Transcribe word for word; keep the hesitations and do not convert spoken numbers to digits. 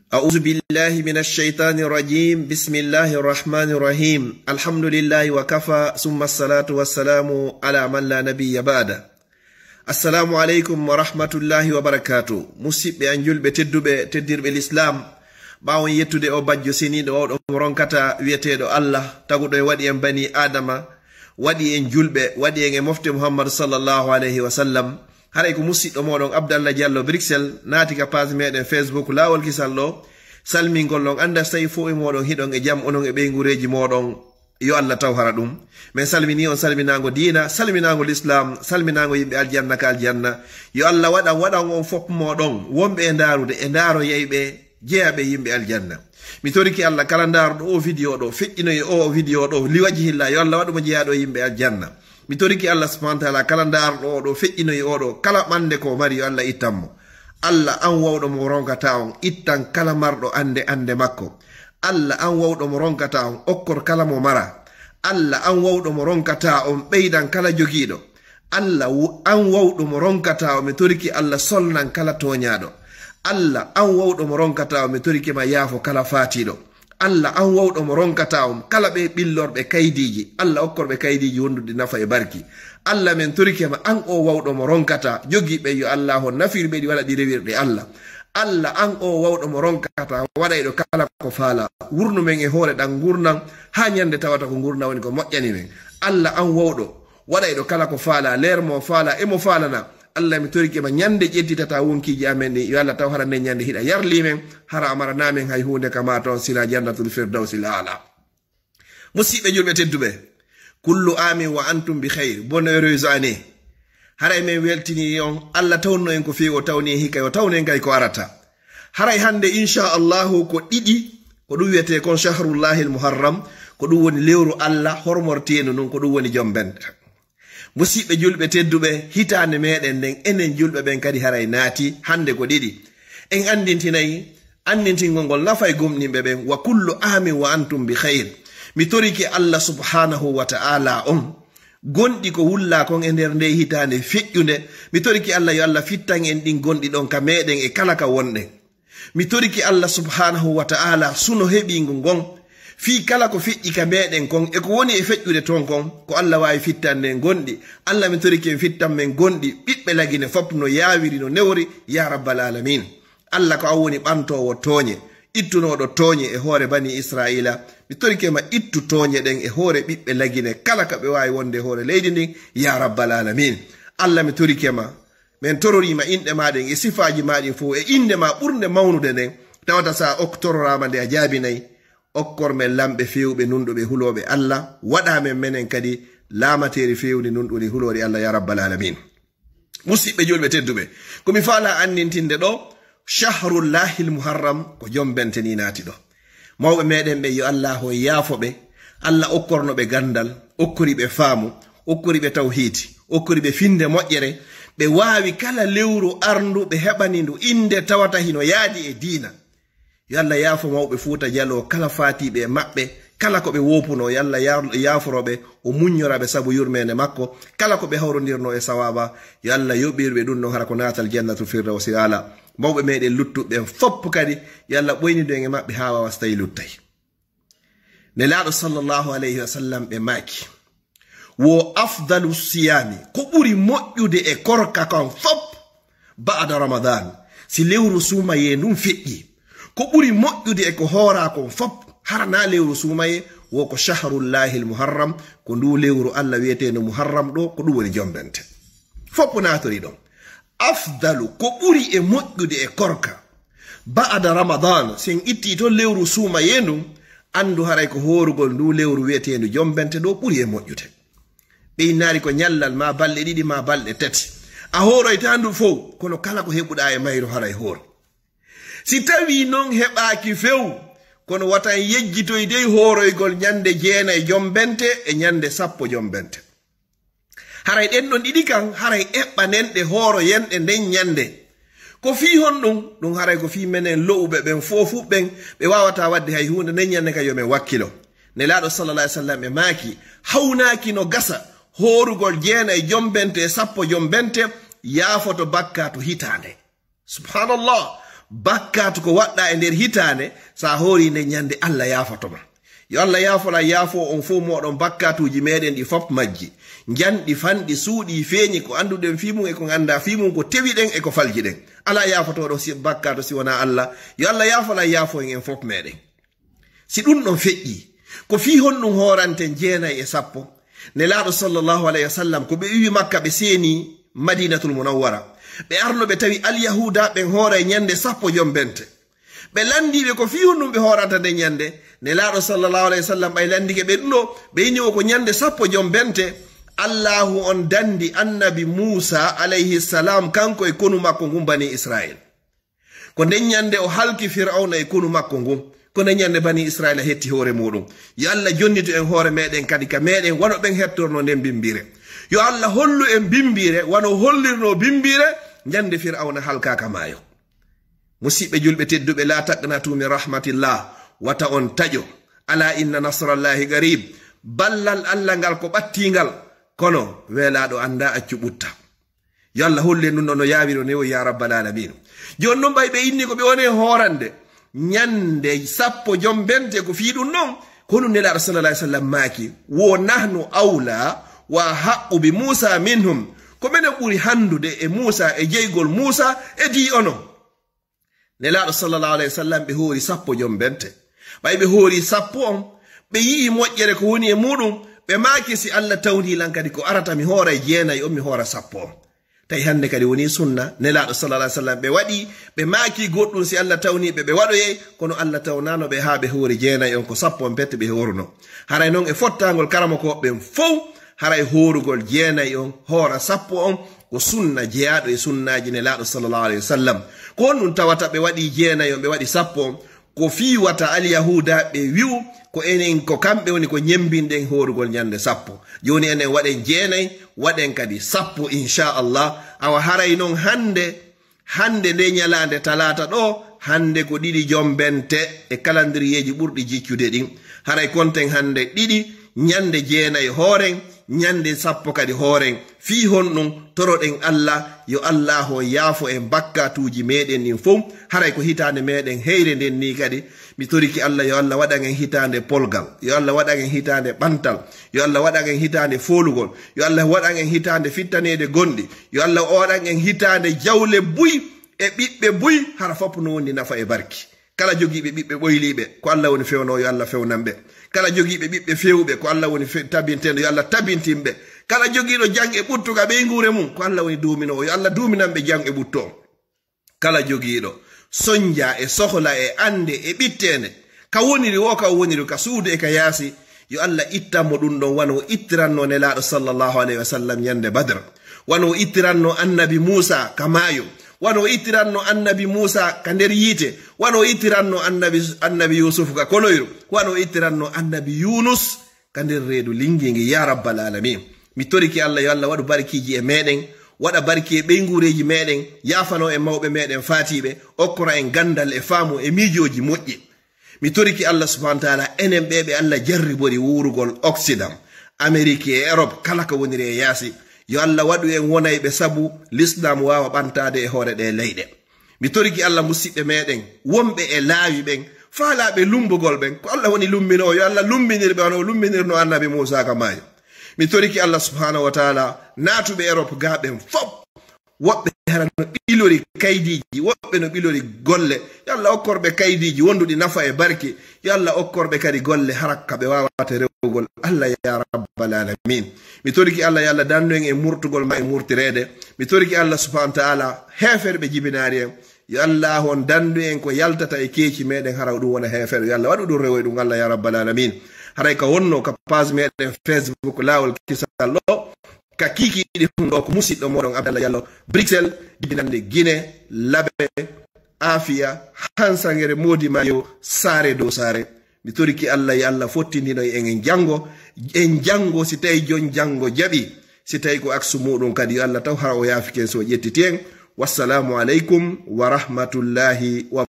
أعوذ بالله من الشيطان الرجيم. بسم الله الرحمن الرحيم. الحمد لله وكفى، ثم الصلاة والسلام على من لا نبي بعده. Assalaamu aleykum wa rahmatullahi wa barakaatuh. Musidɓe an julɓe tedduɓe, teddirɓe Lislaam, ɓaawo on yettude o bajjo seniiɗo, o ɗon ronkata wi'eteeɗo Allah, taguɗo en waɗi en banii Aadama, waɗi en julɓe, waɗi en e mofte Muhammadu sallallahu alayhi wa sallam. Haray ko musiɗɗo mooɗon Abdallah Diallo Bruxelles naati ka page meɗen Facebook Laawol Kisal ɗo. Salmingol on, annda so tawi fow e mooɗon hiɗon e jam, onon e ɓeynguureeji mooɗon. Yo Allah taw hara ɗum. Men salminii on salminaango diina, salminaango lislaam, salminaango yimɓe aljanna ka aljanna. Yo Allah waɗan, waɗan on fow mooɗon wonɓe e ndaarude, e ndaaroyayɓe, jeyaaɓe yimɓe aljanna. Mi torike Allah kala ndaaruɗo o video ɗo, feƴƴinoye o video ɗo, liwajihillah, yo Allah waɗu mo jeyaaɗo e yimɓe aljanna. Mi torike Allah subhanahu wa ta'ala kala ndaaruɗo o ɗo, feƴƴinoye o ɗo, kala ɓannde ko mari yo Allah ittan mo. Allah an wawɗo mo ronkata on, ittan kala marɗo annde annde makko. Allah an wawɗo mo ronkata on, okkor kala mo mara. Allah an wawɗo mo ronkata on, ɓeydan kala jogiiɗo. Allah wu-, an wawɗo mo ronkata on, mi torike Allah solnan kala tooñaaɗo. Allah an wawɗo mo ronkata on, mi torike ma yaafo kala faatiiɗo. Allah an wawɗo mo ronkata on, kala ɓe ɓillorɓe kaydiiji, Allah okkor ɓe kaydiiji wonduɗi nafa e barki. Allah men torike ma an o wawɗo mo ronkata, jogii ɓe yo Allah on nafir ɓe ɗi wala ɗi rewirɗe Allah. Allah an o wawɗo mo ronkata, waɗayɗo kala ko faala, wurnu men e hoore ɗan ngurnan, haa ñande tawata ko ngurnan woni ko moƴƴani men. Allah an wawɗo, waɗayɗo kala ko faala, leer mo faala, e mo faalana. Allah mi torike ma ñande ƴettitata wonkiiji amen ɗin, yo Allah taw hara nden ñande hiɗa yarli men, hara a marana men hay huunde ka ma ton sila jannatul firdawsil aala. Musiɓɓe julɓe tedduɓe, kullu amin wa antum bi khayr, bonne heureuse année. Haray men weltini on, Allah tawno en ko feewi, o tawni en hikay, o tawno en kay ko arata. Haray hande, insha Allahu, ko ɗiɗi, ko ɗum wiyetee kon shahrullahil muharram, ko ɗum woni lewru Allah hormorteendu ndun, ko ɗum woni jombente. Musiɓɓe julɓe tedduɓe, hitaande meɗen nden, enen julɓe ɓen kadi haray naati, hande ko ɗiɗi. En anndintinay, anndintingol ngol nafay gomɗinɓe ɓen, wa kullu amin wa antum bi khayr. Mi torike Allah subhanahu wa ta'ala on, gonɗi ko wullaa kon e nder nde hitaande feƴƴunde, mi torike Allah yo Allah fittan en ɗin gonɗi ɗon ka meɗen e kala ka wonɗen. Mi torike Allah subhanahu wa ta'ala suno heɓiingo ngon, fii kala ko feƴƴi ka meɗen kon, e ko woni e feƴƴude ton kon, ko Allah waawi fittande en gonɗi. Allah, mi torike en fittan men gonɗi, ɓiɓɓe Lagine fop no yaawiri, no newori, ya rabbal alamin. Allah, ko an woni ɓantoowo tooñe, ittunooɗo tooñe e hoore bani Isra'iila. Mi torike ma ittu tooñe ɗen e hoore ɓiɓɓe Lagine, kala ka ɓe waawi wonde e hoore leydi ndin, ya rabbal alamin. Allah, mi torike ma, men tororii ma inɗe maa ɗen e sifaaji maa ɗin fow e innde maa ɓurnde mawnude nden, tawata sa ok tororaama nde a jaabinay, okkor men lamɓe feewɓe nunɗuɓe hulooɓe Allah, waɗa men menen kadi laamateeri feewndi nunɗundi huloori Allah ya rabbal alamin. Musiɓɓe julɓe tedduɓe, ko mi faalaa anndintinde ɗo, shahrullahil muharram ko jombente ni naati ɗo. Mawɓe meɗen ɓe, yo Allah on yaafo ɓe, Allah okkorno ɓe ganndal, okkori ɓe faamu, okkori ɓe tawhiidi, okkori ɓe finde moƴƴere, ɓe waawi kala lewru arndu ɓe heɓani ndu innde tawata hino yaadi e diina. Yo Allah yaafo mawɓe Fuuta Jaloo kala faatiiɓe e maɓɓe, kala ko ɓe woopunoo, yo Allah ya-, yaaforo ɓe, o muññora ɓe sabu yurmeende makko, kala ko ɓe hawrondirnoo e sawaaba, yo Allah yoɓir ɓe ɗum ɗon hara ko naatal Jannatul Firdawsil Aala. Mawɓe meɗen luttuɓe ɓen fop kadi, yo Allah ɓoynidu en e maɓɓe haa waawa so tawi luttay. Nelaaɗo sallallahu alayhi wa sallam ɓe maaki, wo afdalu siyaami, ko ɓuri moƴƴude e korka kan fop, ba'da Ramadan, si lewru suumayee ndun feƴƴi, ko ɓuri moƴƴude e ko hooraa kon fop, hara naa lewru suumayee, wo ko shahrullahil muharram, ko ndu lewru Allah wi'eteendu Muharram ɗo, ko ɗum woni jombente. Fop naatorii ɗon. Afdalu, ko ɓuri e moƴƴude e korka. Ba'da Ramadan, si en ittii ton lewru suumayee ndun, anndu haray ko hoorugol ndu lewru wi'eteendu jombente ɗo ɓuri e moƴƴude. Ɓe innaari ko ñallal maa balɗe ɗiɗi maa balɗe tati. A hooroytaa ndu fow, kono kala ko heɓuɗaa e mayru haray hoor. Si tawii non heɓaaki few, kono wata en yejjitoy dey hooroygol ñande jeenay jombente e ñande sappo jombente. Haray ɗen ɗon ɗiɗi kan, haray eɓɓanen ɗe, hooroyen ɗe nden ñande. Ko fii honɗun? Ɗun haray ko fii menen lo'uɓe ɓen foofu ɓen, ɓe waawataa waɗde hay huunde nden ñande kan, yo men wakkilo. Nelaaɗo sallallahu alaihi wasallam e maaki, hawnaaki no gasa hoorugol jeenay jombente e sappo jombente yaafoto bakkaatu hitaande. Subhanallah. Bakkaatu ko waɗɗaa e nder hitaande, so a hoorii nden ɲande, Alla yaafoto ma. Yo Alla yaafo lan, yaafo on fow mooɗon bakkaatuuji meɗen ɗi fop majji. Njanɗi, fanɗi, suuɗi, feeɲi, ko annduɗen fii mun e ko anndaa fii mun, ko tewiɗen e ko faljiɗen. Alaa yaafotooɗo si bakkaatu si wonaa Alla. Yo Alla yaafo lan, yaafo en en fop meɗen. Si ɗun ɗon feƴƴii, ko fii honɗun hooranten jeenay e sappo? Nelaaɗo sallallahu alayhi wa sallam, ko ɓe iwi Makka, ɓe seeni Madinatul Munawwara. Ɓe arno ɓe tawi Alyahuuda ɓen hooray ɲande sappo jombente. Ɓe lanndii ɓe ko fii honɗun ɓe hooranta nden ɲande. Nelaaɗo sallallahu alayhi wa sallam ɓay lanndike ɓe ɗun ɗoo, ɓe inni o ko ɲande sappo jombente. Allaahu on danndi Annabi Muusa alayhi salam, kanko e konu makko ngun, Banii Isra'iil. Ko nden ɲande o halki Fir'awna e konu makko ngun. Ko nden ɲande Banii Isra'iila hetti hoore muuɗun. Yo Alla jonnitu en hoore meɗen kadi ka meɗen, wano ɓen hettornoo nden bimbiire. Yo Alla hollu en bimbiire, wano hollirnoo bimbiire, ɲande Fir'awna halkaaka maayo. Musiɓɓe julɓe tedduɓe, "Laa taqnatu min rahmatillah," wata on taƴo. "Alaa inna nasrallahi qarib." Ballal Alla ngal ko ɓattiingal, kono weelaaɗo anndaa accu ɓutta. Yo Alla hollu en ɗun ɗon no yaawiri, no newoyi, yaa rabbal aalamiin. Jooni non, ɓay ɓe inni ko ɓe woni e hoorande ɲande sappo jombente, ko fii ɗun ɗon, ko honɗun Nelaaɗo sallallahu alaihi wasallam maaki, "Wo nahnu awla wa ahaqqu bi Muusa minhum." Ko menen ɓuri handude e Muusa, e jeygol Muusa, e dii onon. Nelaaɗo sallallahu alaihi wasallam, ɓe hoori sappo jombente. Ɓay ɓe hoori sappo on, ɓe yi'i moƴƴere ko woni e muuɗun, ɓe maaki, "Si Alla tawnii lan kadi ko arata, mi hooray jeenay on, mi hoora sappo on." Tawi hande kadi woni sunna, Nelaaɗo sallallahu alaihi wasallam ɓe waɗi, ɓe maaki goɗɗun, si Alla tawnii ɓe, ɓe waɗoyay, kono Alla tawnaano ɓe haa ɓe hoori jeenay on, ko sappo on pette ɓe hooruno. Haray non e fottaangol karamokooɓe ɓen fow, haray hoorugol jeenay on, hoora sappo on, ko sunna jeyaaɗo e sunnaaji Nelaaɗo sallallahu alaihi wasallam. Ko honɗun tawata ɓe waɗi jeenay on, ɓe waɗi sappo on? Ko fii wata Alyahuudaaɓe wi'u ko enen, ko kamɓe woni ko ɲembinɗen hoorugol ɲande sappo. Jooni enen waɗen jeenay, waɗen kadi sappo, inshaa Allah. Awa haray non hande, hande nde ɲalaande talaata ɗoo, hande ko ɗiɗi jombente e kalandiriyeeji ɓurɗi jiccude ɗin. Haray konten hande ɗiɗi, ɲande jeenay hooren, ɲande sappo kadi hooren. Fii honɗun? Toroɗen Alla, yo Allaahu yaafo en bakkaatuuji meɗen ɗin fow. Haray ko hitaande meɗen heyre nden nii kadi. Mi toriki Alla, yo Alla waɗan en hitaande polgal, yo Alla waɗan en hitaande ɓantal, yo Alla waɗan en hitaande foolugol, yo Alla waɗan en hitaande fittaneede gonɗi, yo Alla waɗan en hitaande jawle buy e ɓiɓɓe buy, hara fof no wondi nafa e barki. Kala jogiiɓe ɓiɓɓe ɓoyliiɓe, ko Alla woni fewnoowo, yo Alla fewnan ɓe. Kala jogiiɓe ɓiɓɓe feewɓe, ko Alla woni fe-, tabinteeɗo, yo Alla tabintin ɓe. Kala jogiiɗo jam e ɓuttu ka ɓeynguure mum, ko Alla woni duuminoowo, yo Alla duuminan ɓe jam e ɓuttu on. Kala jogiiɗo sonja e sohla e annde e ɓitteende, ka woniri woo, ka woniri ka suudu e ka yaasi, yo Alla ittan mo ɗun ɗon, wano o ittirannoo Nelaaɗo sallallahu alayhi wa sallam ɲande Badr, wano o ittirannoo Annabi Muusa ka maayo, wano o ittirannoo Annabi Muusa ka nder yiite, wano o ittirannoo Annabi, Annabi Yuusufu ka koloyru, wano o ittirannoo Annabi Yuunus ka nder reedu lingiingi, yaa rabbal aalamiin. Mi torike Alla, yo Alla waɗu barkiiji e meɗen, waɗa barki e ɓeynguureeji meɗen, yaafanoo en mawɓe meɗen faatiiɓe, okkora en ganndal e faamu e miijooji moƴƴi. Mi torike Alla subhaanahu wa taala, enen ɓee ɓe Alla jarribori wuurugol Occident, Amerique e Europe, kala ka woniri e yaasi, yo Alla waɗu en wonayɓe sabu Lislaam waawa ɓantaade e hoore ɗee leyɗe. Mi toriki Alla, musiɓɓe meɗen wonɓe e laawi ɓen, faalaaɓe lumbugol ɓen, ko Alla woni lumminoowo, yo Alla lumminir ɓe, wano o lumminirno Annabi Muusa ka maayo. Mi toriki Alla subhaanahu wa taala, naatuɓe Europe gaa ɓen fof, woɓɓe hara no ɓilori kaydiiji, woɓɓe no ɓilori golle, yo Alla okkor ɓe kaydiiji wonduɗi nafa e barke, yo Alla okkor ɓe kadi golle hara ka ɓe waawata rewugol Alla, yaa rabbal aalamiin. Mi toriki Alla, yo Alla dandu en e murtugol ma e murtireede. Mi toriki Alla subhaanahu wa taala, heeferɓe jibinaari en, yo Alla on dandu en ko yaltata e keeci meɗen, hara ɗum wona heeferɓe. Yo Alla waɗu ɗum rewoye ɗum, Alla, yaa rabbal aalamiin. Haray ka wonno ka page meɗen Facebook Laawol Kisal ɗo, ka kiikiiɗe ɗum ɗo ko musiɗɗo moɗon Abdallah Diallo, Bruxelles, jibinande Guinée, Labe, Afia, Hansangere, Modi Mayo, Saare dow Saare. Mi toriki Alla, yo Alla fottindino en, en janngo, en janngo, si tawi jon janngo jaɓi, si tawi ko aksu muɗum kadi, yo Alla taw hara o yaafike en, so o ƴettiti en. Wassalaamu aleykum wa rahmatullahi wa